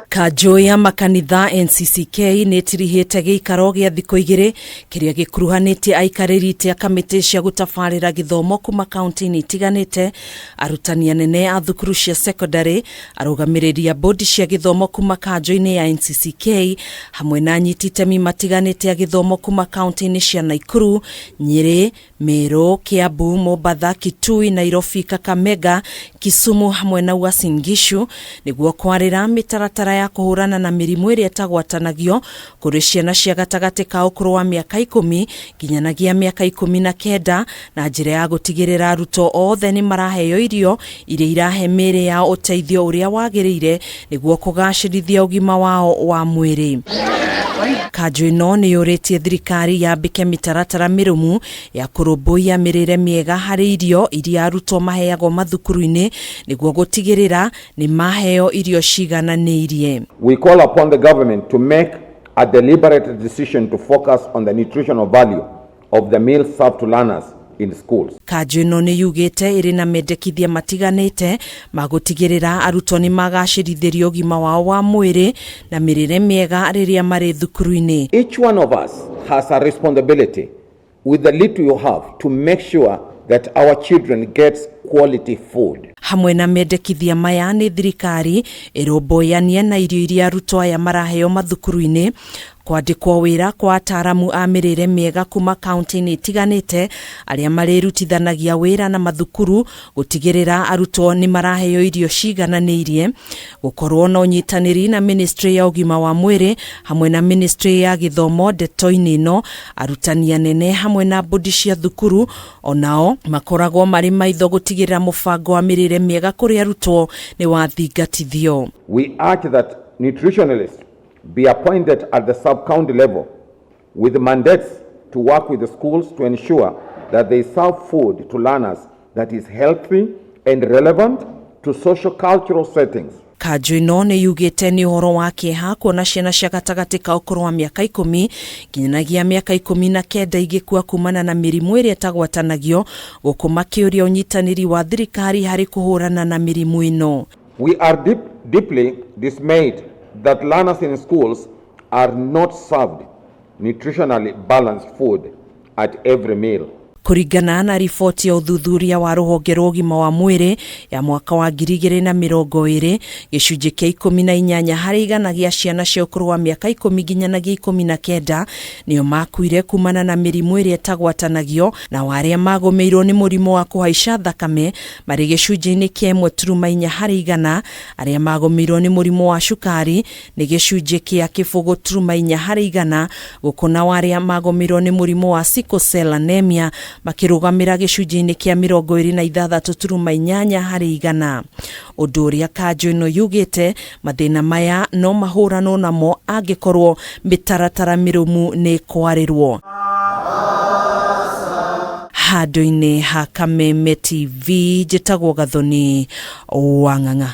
Kanjũ ya makanitha NCCK nĩ ĩtirihĩte gĩikaro gĩa thikũ igĩrĩ kĩrĩa gĩkuruhanĩtie aikarĩri itĩ a kamĩtĩ cia gũtabarĩra gĩthomo kuma kaunti-inĩ itiganĩte, arutani anene a thukuru cia sekondarĩ, arũgamĩrĩri a bodi cia gĩthomo kuma kanjũ-inĩ ya NCCK hamwe na anyiti itemi matiganĩte a gĩthomo kuma kaunti-inĩ cia Naikuru, Nyĩrĩ, Meru, Kiambu, Mombatha, Kitui, Nairobi, Kakamega, Kisumu hamwe na Uasin Gishu nĩguo kwarĩra mĩtaratara ya kũhũrana na mĩrimũ ĩrĩa ĩtagwatanagio kũrĩ ciana cia gatagatĩ ka ũkũrũ wa mĩaka ikũmi nginyanagia mĩaka 19 na njĩra ya gũtigĩrĩra arutwo othe nĩ maraheo irio iria irahe mĩĩrĩ yao ũteithio ũrĩa wagĩrĩire nĩguo kũgacĩrithia ũgima wao wa mwĩrĩ. Kanjũ ĩno nĩ yũrĩtie thirikari yambĩke mĩtaratara mĩrũmu ya kũrũmbũiya mĩrĩre mĩega harĩ irio iria arutwo maheagwo mathukuru-inĩ nĩguo gũtigĩrĩra nĩ maheo irio cigananĩirie. We call upon the government to make a deliberate decision to focus on the nutritional value of the meals served to learners in schools. Kanjũ ĩno nĩ yugĩte ĩrĩ na mendekithia matiganĩte ma gũtigĩrĩra arutwo nĩ magacĩrithĩrio ũgima wao wa mwĩrĩ na mĩrĩre mĩega rĩrĩa marĩ thukuru-inĩ. Each one of us has a responsibility with the little you have to make sure that our children get quality food. Hamwe na mendekithia maya nĩ thirikari ĩrũmbũyanie na irio iria arutwo aya maraheo mathukuru-inĩ, kwandĩkwo wĩra kwa ataaramu a mĩrĩre mĩega kuma kaunti-inĩ itiganĩte arĩa marĩrutithanagia wĩra na mathukuru gũtigĩrĩra arutwo nĩ maraheo irio cigananĩirie, gũkorwo na ũnyitanĩri na ministry ya ũgima wa mwĩrĩ hamwe na ministry ya gĩthomo ndeto-inĩ ĩno, arutani anene hamwe na bodi cia thukuru onao makoragwo marĩ maitho gũtigĩrĩra mũbango wa mĩrĩre mĩega kũrĩ arutwo nĩ wathingatithio. We urge that nutritionalists be appointed at the sub-county level with mandates to work with the schools to ensure that they serve food to learners that is healthy and relevant to social cultural settings. Kanjũ ĩno nĩ yugĩte nĩ ũhoro wa kĩeha kuona ciana cia gatagatĩ ka ũkũrũ wa mĩaka 10 nginyanagia mĩaka 19 igĩkua kumana na mĩrimũ ĩrĩa ĩtagwatanagio, gũkũ makĩũria ũnyitanĩri wa thirikari harĩ kũhũrana na mĩrimũ ĩno. We are deeply dismayed that learners in schools are not served nutritionally balanced food at every meal. Kũringana na riboti ya ũthuthuria wa rũhonge rwa ũgima wa mwĩrĩ ya mwaka wa 2020, gĩcunjĩ kĩa 18% gĩa ciana cia ũkũrũ wa mĩaka 10 nginyanagia 19 nĩo makuire kumana na mĩrimũ ĩrĩa ĩtagwatanagio, na arĩa magũmĩirwo nĩ mũrimũ wa kũhaica thakame marĩ gĩcunjĩ-inĩ kĩa 1.4%, arĩa magũmĩirwo nĩ mũrimũ wa cukari nĩ gĩcunjĩ kĩa 0.4%, gũkũ nao arĩa magũmĩirwo nĩ mũrimũ wa sickle cell anemia makĩrũgamĩra gĩcunjĩ-inĩ kĩa 26.8%. Ũndũ ũrĩa kanjũ ĩno yugĩte mathĩna maya no mahũranwo namo angĩkorwo mĩtaratara mĩrũmu nĩ kwarĩrwo. Handũ-inĩ ha Kameme TV, njĩtagwo Gathoni Wang'ang'a.